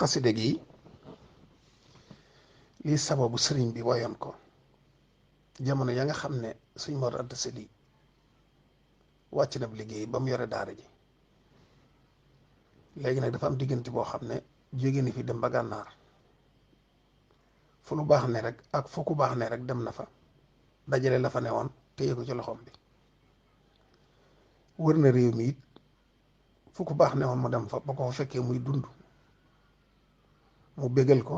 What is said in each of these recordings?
xaside gi lii sababu sëriñ bi woyoon ko jamono ya nga xam ne sëñ Mor Anta Sali wàcc na liggéey ba mu yore daara ji léegi nag dafa am diggante boo xam ne jóge ni fi dem ba gànnaar fu lu baax ne rek ak fu ku baax ne rek dem na fa dajale la fa ne woon téye ko ci loxoom bi wër na réew mi it fu ku baax ne woon mu dem fa ba ko fa fekkee muy dund mu bégal ko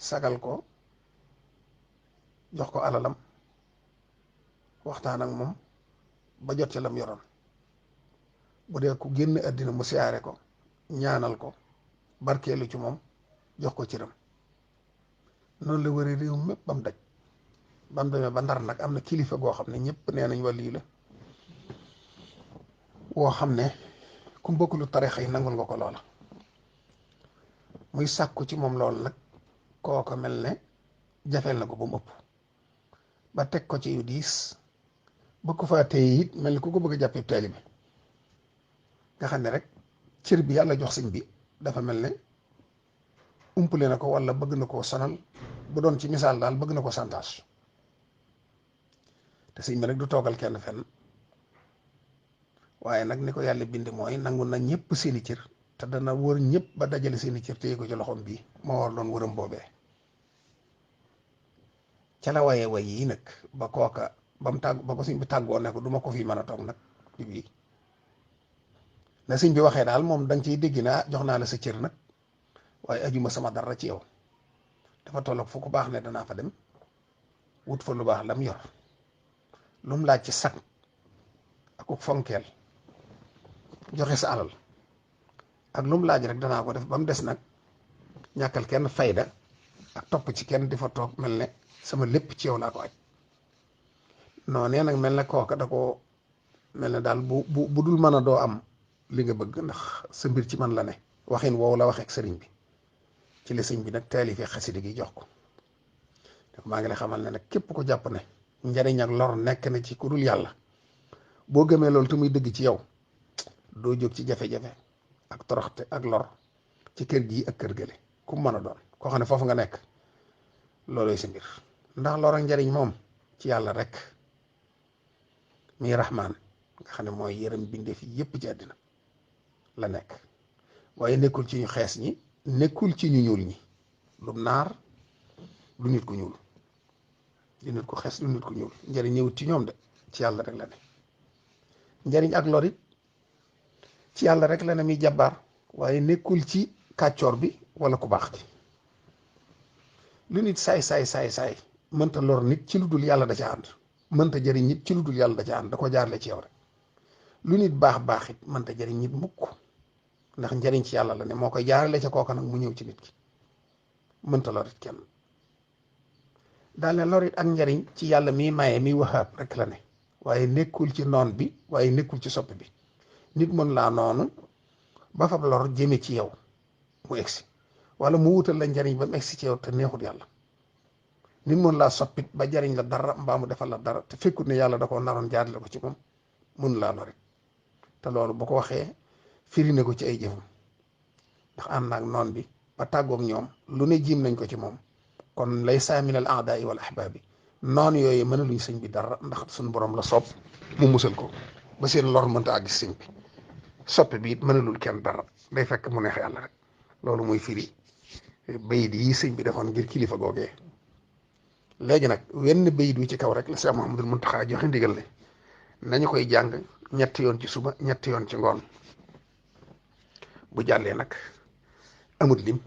sagal ko jox ko alalam waxtaan ak moom ba jot ci lam yoroon bu dee ku génn àddina mu siyaare ko ñaanal ko barkeelu ci moom jox ko cëram noonu la wëri réew mépp bam daj bam demee ba Ndar nag am na kilifa goo xam ne ñëpp nee nañ wàllu la woo xam ne ku mbokk lu tarixa yi nangul nga ko loola muy sàkku ci moom loolu nag kooko mel ne jafeel na ko ba mu ëpp ba teg ko ci yu diis ba ko faa téye it mel ni ku ko bëgg a jàppee taalibe nga xam ne rek cër bi yàlla jox sëñ bi dafa mel ne umpale na ko walla bëgg na koo sonal bu doon ci misaal daal bëgg na ko santage te sëñ bi nag du toogal kenn fenn waaye nag ni ko yàlla bind mooy nangu na ñëpp seeni cër te dana wër ñëpp ba dajale seeni cër téye ko ci loxoom bii moo war doon wëram boobee ca la waye way yi nag ba kooka ba mu tàgg ba ko sëñ bi tàggoo ne ko du ma ko fi mën a toog nag di bii na sëñ bi waxee daal moom danga ciy dégg naa jox naa la sa cër nag waaye ajuma sama dara ci yow dafa tolloog fu ko baax ne danaa fa dem wut fa lu baax lam yor lu mu laaj ci sag ak fonkeel joxe sa alal ak lu mu laaj rek danaa ko def ba mu des nag ñàkkal kenn fayda ak topp ci kenn di fa toog mel ne sama lépp ci yow laa ko aj non nee nag mel ne kooka da ko mel ne daal bu dul mën a doo am li nga bëgg ndax sa mbir ci man la ne waxin woowu la waxeek sëriñ bi ci la sëñ bi nag taalifee xasida gi jox ko maa ngi lay xamal ne nag képp ko jàpp ne njariñ ak lor nekk na ci ku dul yàlla boo gëmee loolu te muy dëgg ci yow doo jóg ci jafe-jafe ak toroxte ak lor ci kër gii ak kër gële ku mën a doon koo xam ne foofu nga nekk looloy sa mbir ndax lor ak njariñ moom ci yàlla rek muy rahmaan nga xam ne mooy yërëm bindeef yépp ci àddina la nekk waaye nekkul ci ñu xees ñi nekkul ci ñu ñuul ñi du naar du nit ku ñuul du nit ku xees du nit ku ñuul njariñ ñëwut ci ñoom de ci yàlla rek la ne njariñ ak lorit ci yàlla rek la ne muy jàbbaar waaye nekkul ci kàccoor bi wala ku baax ki lu nit saay mënta lor nit ci lu dul yàlla da ca ànd mënta jëriñ nit ci lu dul yàlla da ca ànd da ko jaarle ci yow rek lu nit baax it mënta jëriñ nit mukk ndax njariñ ci yàlla la ne moo koy jaarale ca kooka nag mu ñëw ci nit ki mënta lorit kenn daal ne lorit ak njariñ ci yàlla miy maye miy waxaab rek la ne waaye nekkul ci noon bi waaye nekkul ci soppi bi nit mën laa noonu ba fab lor jëme ci yow mu egsi wala mu wutal la njariñ ba mu egsi ci yow te neexut yàlla nit mën laa soppit ba jariñ la dara mbaa mu defal la dara te fekkut ne yàlla da ko naroon jaarale ko ci moom mun laa lorit te loolu bu ko waxee firi na ko ci ay jëfam ndax ànd naag noon bi ba tàggoog ñoom lu ne jiim nañ ko ci moom kon lay saaminal aadaai wal ahbaabi noon yooyu mënaluñ sëñ bi dara ndax suñu borom la sopp mu musal ko ba seen lor mënta àgg sëñ bi soppe bi it mënalul kenn dara day fekk mu neex yàlla rek loolu muy firi bayit yi sëñ bi defoon ngir kilifa googee léegi nag wenn bayit wi ci kaw rek la Cheikh Mouhamadul Mountakha joxe ndigal le nañu koy jàng ñetti yoon ci suba ñetti yoon ci ngoon bu jàllee nag amut lim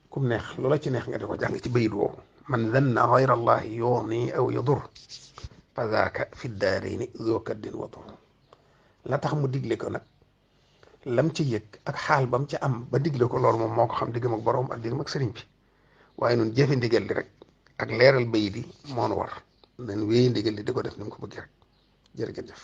kum neex loola ci neex nga di ko jàng ci bayit woowu man danna gayra allahi yugni aw yadur fa zaaka fi daarayni zu kaddin wa dur la tax mu digle ko nag lam ci yëg ak xaal bam ci am ba digle ko loolu moom moo ko xam diggam ak boroom ak diggam ak sëriñ bi waaye nun jëfe ndigal li rek ak leeral bayit yi moo nu war nañ wéy ndigal li di ko def ni mu ko bëggee rek jërëjëf